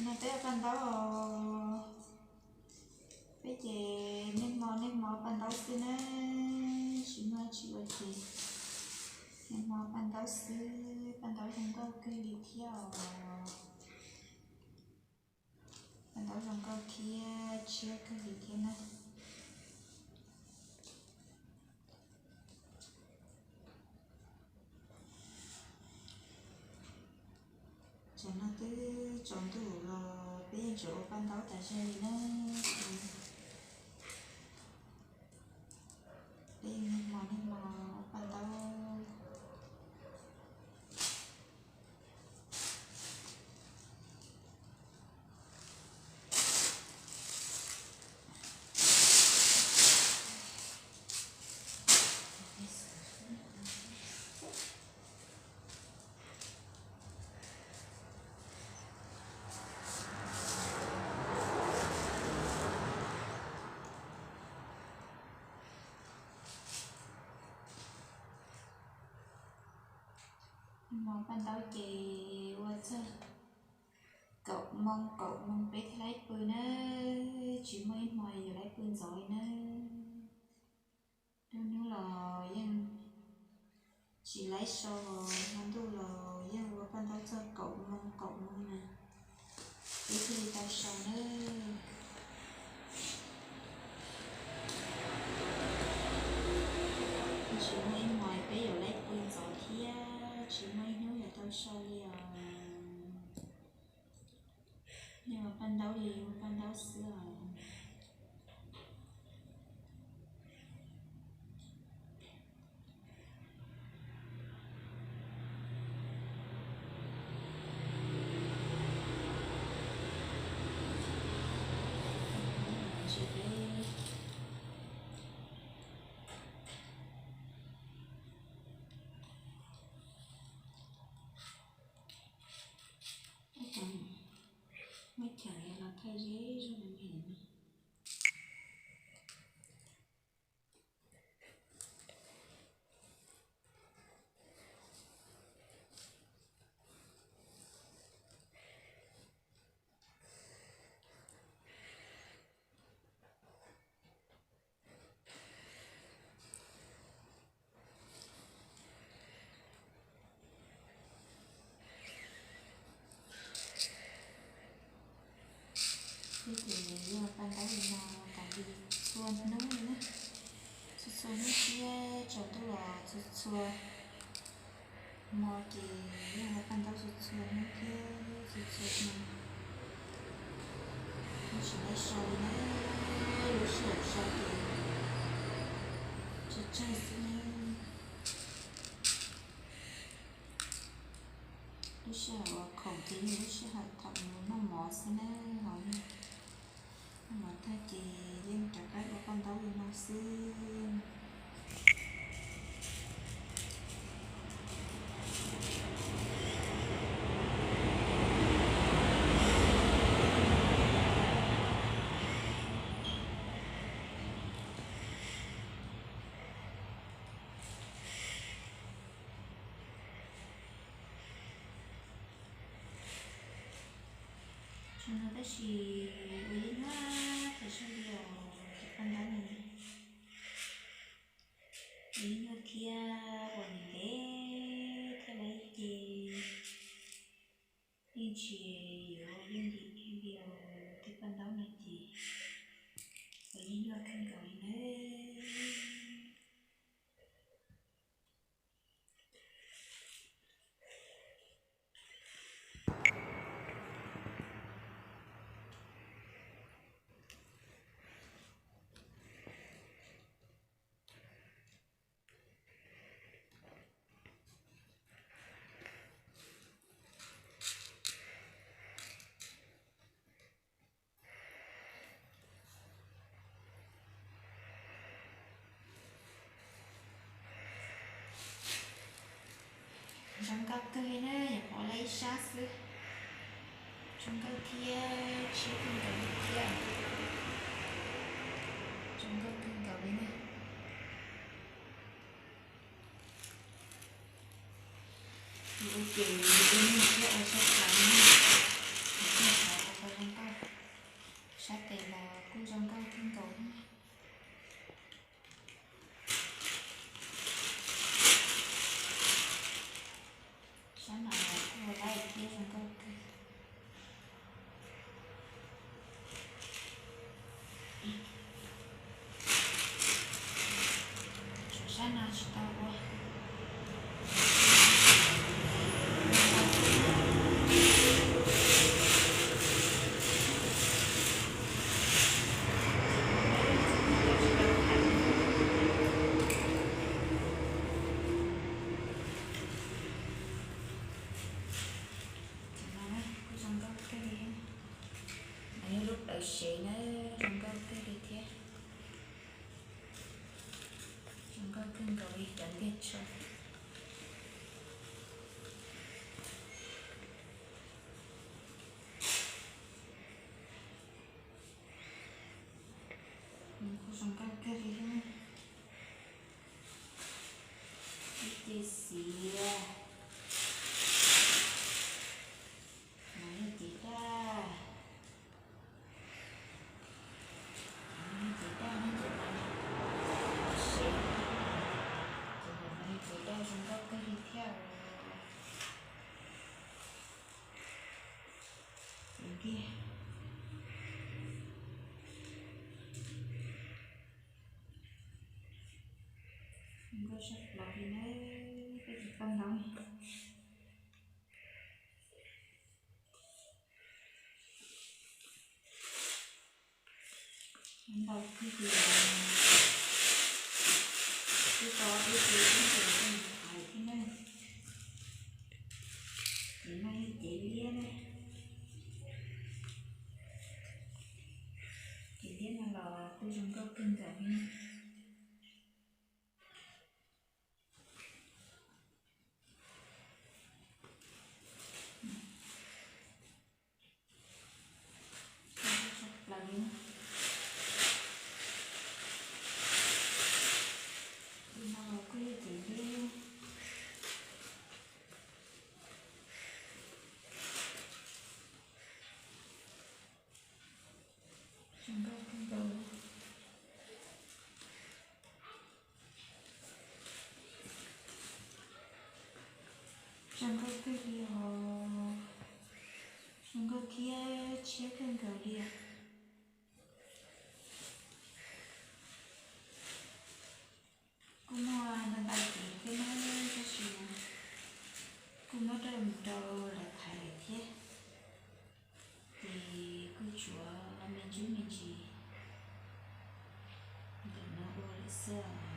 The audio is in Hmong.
No peb ua paj ntaub os. Peb ces niaj hmo niaj hmo paj ntaub xwb na, tsis muaj dab tsi ua ces niaj hmo paj ntaub xwb. Paj ntaub zoo nkauj kawg li thiab os. Paj ntaub zoo nkauj thiab tshiab kawg li thiab na. Tsam no twb tsaus ntuj los peb yeej tseem ua paj ntaub tas zog li na. Peb yeej niaj hmo niaj hmo ua paj ntaub. Hmo paj ntaub ces ua txog kaum moo, kaum moo peb thiaj laib pw na, tsis muaj ib hmo yuav laib pw ntxov li na. Lub hnub los yeej tsis laib so, hmo ntuj los yeej ua paj ntaub txog kaum moo, kaum moo na, peb thiaj li tau so na. Tsis muaj ib hmo peb yuav laib pw ntxov thiab, tsis muaj ib hnub yuav tau so li os. Yeej ua paj ntaub li ua paj ntaub xwb os. Muab cheem los thaij ze zog li no. Peb ces yeej ua paj ntaub li no tas li txhua hnub li na, txhua txhua hnub thiab tsaus ntuj los txhua txhua hmo ces yeej ua paj ntaub txhua txhua hnub thiab txhua txhua hmo. Yeej tsis laib so li na, lub sij hawm so ces tsawg tsawg xwb na. Lub sij hawm uas khoom ces yog lub sij hawm thaum mus noj mov xwb na, ho noj mov tag ces yeej rov qab ua paj ntaub li no xwb. Tsuas no tab sis ua yeej nyuaj thaum sawv li os, cov paj ntaub no ua yeej nyuaj thiab ua ntev ntev thiab lawm ces yeej tsis yuav yeej dim li os. Tej paj ntaub no ces ua yeej nyuaj kawg nkaus li na. Zoo nkauj kawg li na, nyuam qhuav laib ib sab xwb. Zoo nkauj thiab tshiab kawg nkaus li thiab. Zoo nkauj kawg nkaus li na. Ua ces ua nyuag thiab ua tshaj plaws li na. Sev na, zoo nkauj kawg li thiab. Zoo nkauj kawg nkaus li cov ntiag tshaj. Kuj zoo nkauj kawg li thiab. Ib ce xiav. No yog cev daj. Cev daj no ces, ces ntawm no yog cev daj zoo nkauj kawg li thiab. Ces ntiag nkauj sab plaws li na, peb cov paj ntaub. Ntau kawg li. Twb tau ib ce ib ce koj mus thaiv thiab na. Ces no yog cev liab na. Cev liab no los kuj zoo nkauj kawg nkaus li. Plaws li. Tus no los kuj yog cev liab. Zoo nkauj kawg nkaus. Zoo nkauj kawg li os. Zoo nkauj thiab tshiab kawg nkaus li os. Kuj muaj ntau ntau cev thiab na, tab sis kuj muab coj mus rau lawv thaiv lawm thiab. Ces kuj tshuav me ntsis me ntsis ntawm no ua lawm xwb.